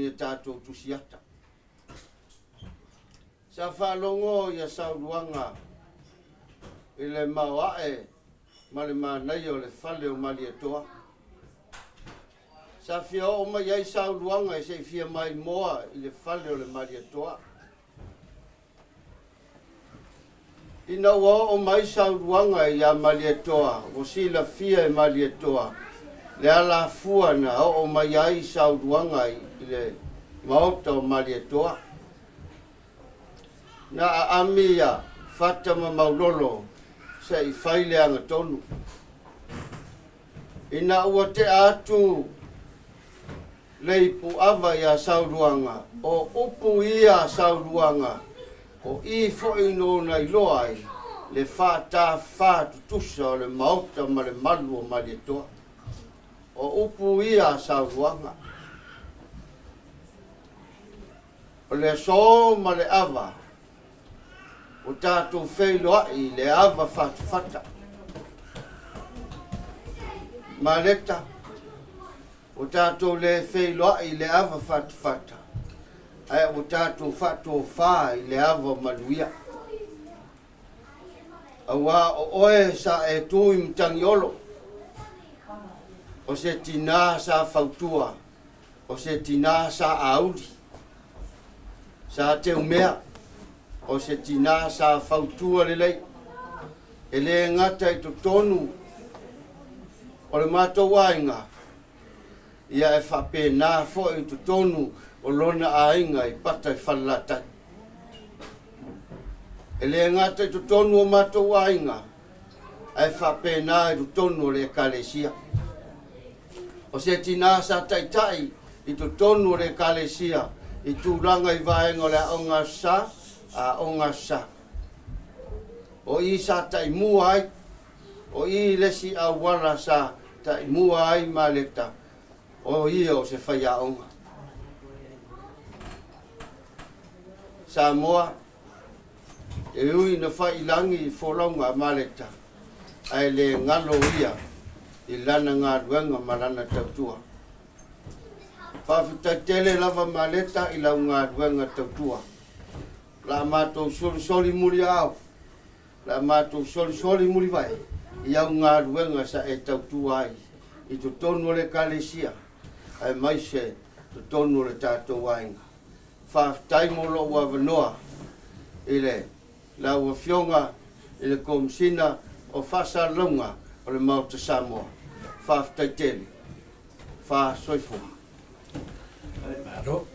ni a tatou tusiata. Sa faalogo ia Sauluaga i le maoae ma le manaia o le fale o Malietoa. Sa fia oo mai ai Sauluaga se i fia maimoa i le fale o le Malietoa. Ina ua oo mai Sauluaga ia Malietoa, ua silafia e Malietoa le alafua na oo mai ai Sauluaga i le maota o Malietoa. Na aami ia Fata ma Maulolo se i fai le agatonu. Ina ua tea atu le ipuava iā Sauluaga, o upu ia a Sauluaga, o i foi nō na iloa ai le faatafā tutusa o le maota ma le malu o Malietoa. O upu ia a Sauluaga. O le aso ma le ava, ua tatou feiloai i le ava fatafata. Maleta. Ua tatou le feiloai i le ava fatafata, ae ua tatou faatofa i le ava manuia. Auā o oe sa e tu i Matagiolo, o se tinā sa fautua, o se tinā sa auli, sa teumea, o se tinā sa fautua lelei, e le gata i totonu o le matou aiga, ia e faapena foi i totonu o lona aiga i Pata i Falelatai. E le gata i totonu o matou aiga, ae faapena i totonu o le Ekalesia. O se tinā sa taitai i totonu o le Ekalesia i tulaga i vaega o le Aoga Aso Sa, Aoga Aso Sa. O i sa taimua ai O i le isi auala sa taimua ai Maleta, o ia o se faiaoga. Samoa, e ui ina fai i lagi i folauga a Maleta, ae le galo ia i lana galuega ma lana tautua. Faafetai tele lava Maleta i lau galuega tautua. O le a matou solisoli muliaao. Le a matou solisoli mulivae i au galuega sa e tautua ai i totonu o le Ekalesia aemaise totonu o le tatou aiga. Faafetai mo lou avanoa i le lau Afioga i le Komesina o Faasalalauga o le Maota Samoa. Faafetai tele. Faasoifua. Malo.